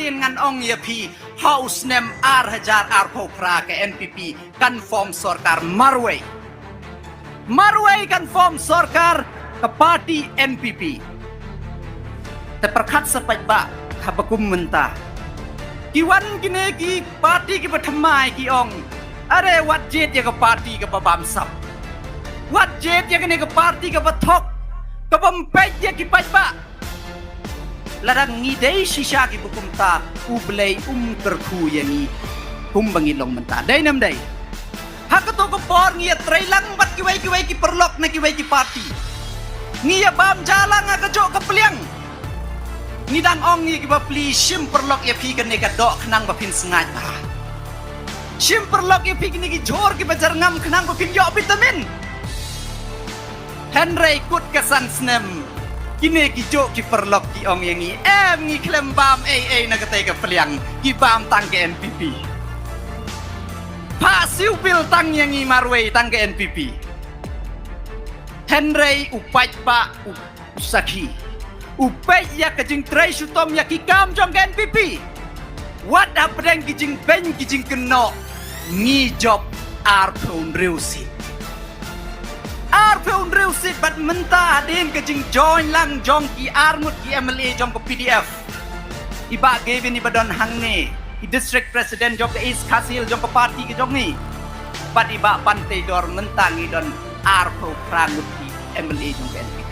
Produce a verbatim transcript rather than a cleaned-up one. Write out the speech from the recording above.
Ngan ong ïa phi, ha u snem ar hajar arphew phra ka N P P kan form sorkar marwei. Marwei kan form sorkar ka party N P P. Te pyrkhat sa paidbah, haba kum mynta ki wan kine ki party kiba thymmai ki ong, are wat jied ïa ka party kaba bamsap. Wat jied ïa kane ka party kaba thok, kaba ym peit ïa ki paidbah. Lada ngi dei shisha kiba kumta, U Blei um kyrkhu ïa ngi kumba ngi long mynta. Dei ne ym dei? Ha kato ka por ngi ïatrei lang bad kiwei kiwei ki paralok na kiwei ki party. Ngi ïabam ja lang ha kajuh ka pliang. Ngi dang ong ïa ki bapli, shim paralok ïa phi kane ka doh khnang ba phin sngaid bha. Shim paralok ïa phi kine ki jhur kiba jyrngam khnang ba phin ïoh vitamin. Hynrei kut ka san snem, kine kijuh ki paralok ki ong ïa ngi, em, ngi khlem bam ei ei na katei ka pliang, ngi bam tang ka N P P. Phah siew bill tang ïa ngi marwei tang ka N P P. Hynrei u paidbah u sakhi, u peit ïa ka jingtrei shitom ïa ki kam jong ka N P P. Wat hapdeng ki jingbeiñ ki jingkynnoh, ngi jop arphew hynriew seat. Arphew hynriew seat bad mynta hadien ka jingjoin lang jong ki arngut ki M L A jong ka P D F, i Bah Gavin iba don hangne, i District President jong ka East Khasi Hills jong ka party ka jong ngi, bad i Bah Banteidor, mynta ngi don arphew phra ngut ki M L A jong ka N P P.